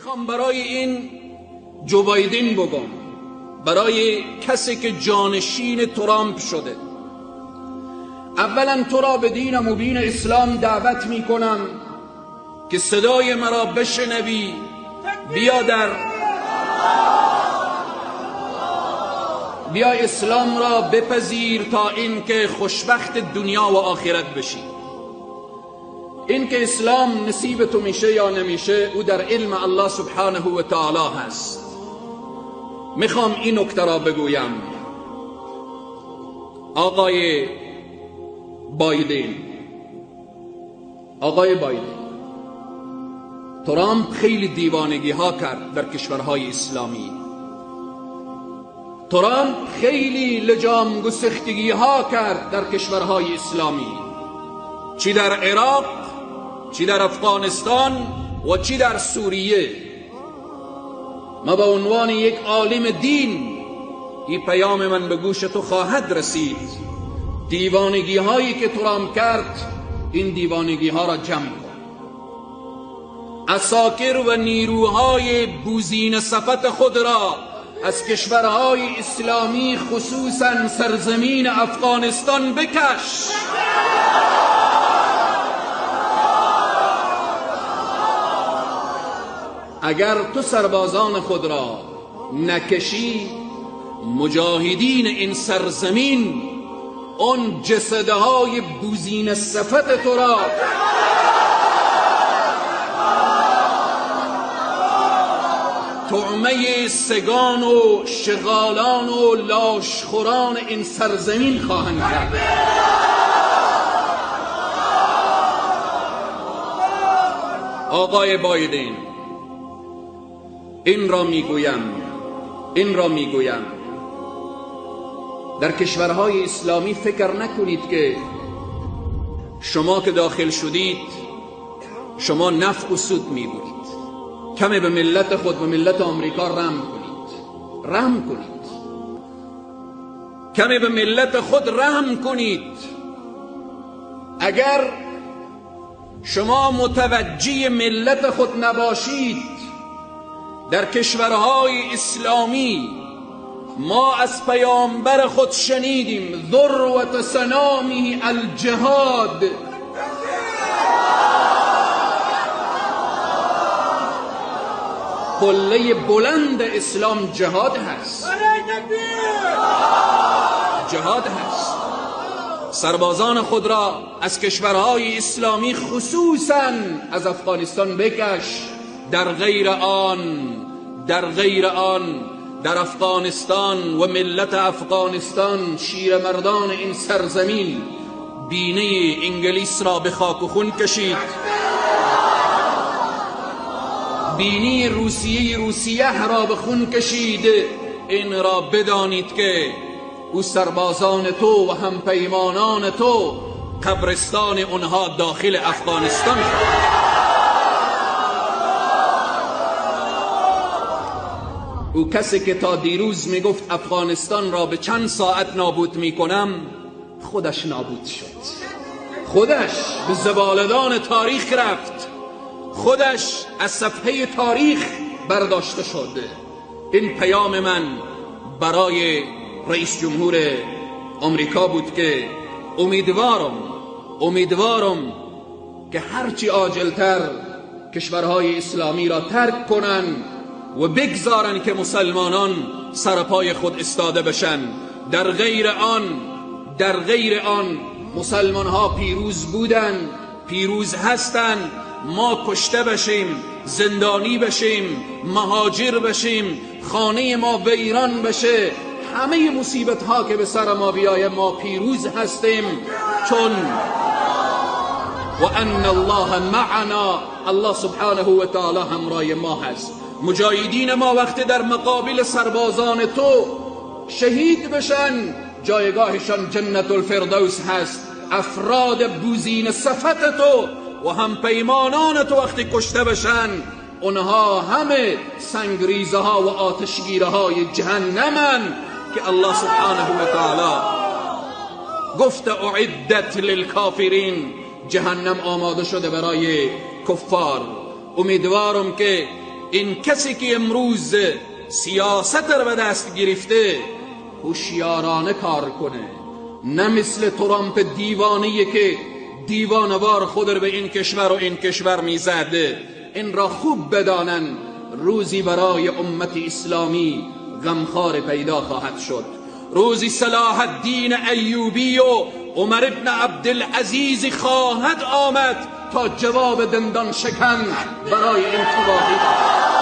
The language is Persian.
میخوام برای این جو بایدن بگم، برای کسی که جانشین ترامپ شده، اولا تو را به دین مبین اسلام دعوت میکنم که صدای مرا بشنوی، بیا اسلام را بپذیر تا اینکه خوشبخت دنیا و آخرت بشی. اینکه اسلام نصیب تو میشه یا نمیشه او در علم الله سبحانه و تعالی هست. میخوام این نکته را بگویم، آقای بایدن، آقای بایدن، ترامپ خیلی دیوانگی ها کرد در کشورهای اسلامی، ترامپ خیلی لجام گسختگی ها کرد در کشورهای اسلامی، چی در عراق، چی در افغانستان و چی در سوریه. ما به عنوان یک عالم دین این پیام من به گوش تو خواهد رسید. دیوانگی هایی که ترامپ کرد، این دیوانگی ها را جمع کن. عساکر و نیروهای بوزین صفت خود را از کشورهای اسلامی خصوصا سرزمین افغانستان بکش. اگر تو سربازان خود را نکشی، مجاهدین این سرزمین آن جسدهای بوزین صفت تو را طعمه سگان و شغالان و لاشخوران این سرزمین خواهند کرد. آقای بایدن، این را میگویم، این را میگویم، در کشورهای اسلامی فکر نکنید که شما که داخل شدید شما نفع و سود میبرید. کمی به ملت خود و ملت آمریکا رحم کنید، رحم کنید، کمی به ملت خود رحم کنید. اگر شما متوجه ملت خود نباشید، در کشورهای اسلامی ما از پیامبر خود شنیدیم ذروة سنامه الجهاد. قله بلند اسلام جهاد هست، جهاد هست. سربازان خود را از کشورهای اسلامی خصوصا از افغانستان بکش. در غیر آن، در غیر آن در افغانستان و ملت افغانستان، شیرمردان این سرزمین بینه انگلیس را به خاک و خون کشید، بینی روسیه را به خون کشید. این را بدانید که او سربازان تو و همپیمانان تو قبرستان اونها داخل افغانستان شد. او کسی که تا دیروز میگفت افغانستان را به چند ساعت نابود میکنم، خودش نابود شد، خودش به زبالدان تاریخ رفت، خودش از صفحه تاریخ برداشته شد. این پیام من برای رئیس جمهور آمریکا بود که امیدوارم که هرچی عاجلتر کشورهای اسلامی را ترک کنن و بگذارن که مسلمانان سر پای خود استاده بشن. در غیر آن مسلمان ها پیروز بودن، پیروز هستن. ما کشته بشیم، زندانی بشیم، مهاجر بشیم، خانه ما ویران بشه، همه مصیبت ها که به سر ما بیایه، ما پیروز هستیم، چون و ان الله معنا، الله سبحانه و تعالی همراه ما هست. مجاهدین ما وقتی در مقابل سربازان تو شهید بشن، جایگاهشان جنت الفردوس هست. افراد بوزین صفت تو و هم پیمانان تو وقتی کشته بشن، اونها همه سنگریزه ها و آتشگیره های جهنمن که الله سبحانه و تعالی گفت اعدت للکافرین، جهنم آماده شده برای کفار. امیدوارم که این کسی که امروز سیاست رو به دست گرفته هوشیارانه کار کنه، نه مثل ترامپ دیوانه‌ای که دیوانه‌وار خود رو به این کشور و این کشور میزده. این را خوب بدانن روزی برای امت اسلامی غمخوار پیدا خواهد شد. روزی صلاح الدین ایوبی و عمر ابن عبدالعزیز خواهد آمد تا جواب دندان شکن برای این تباهی.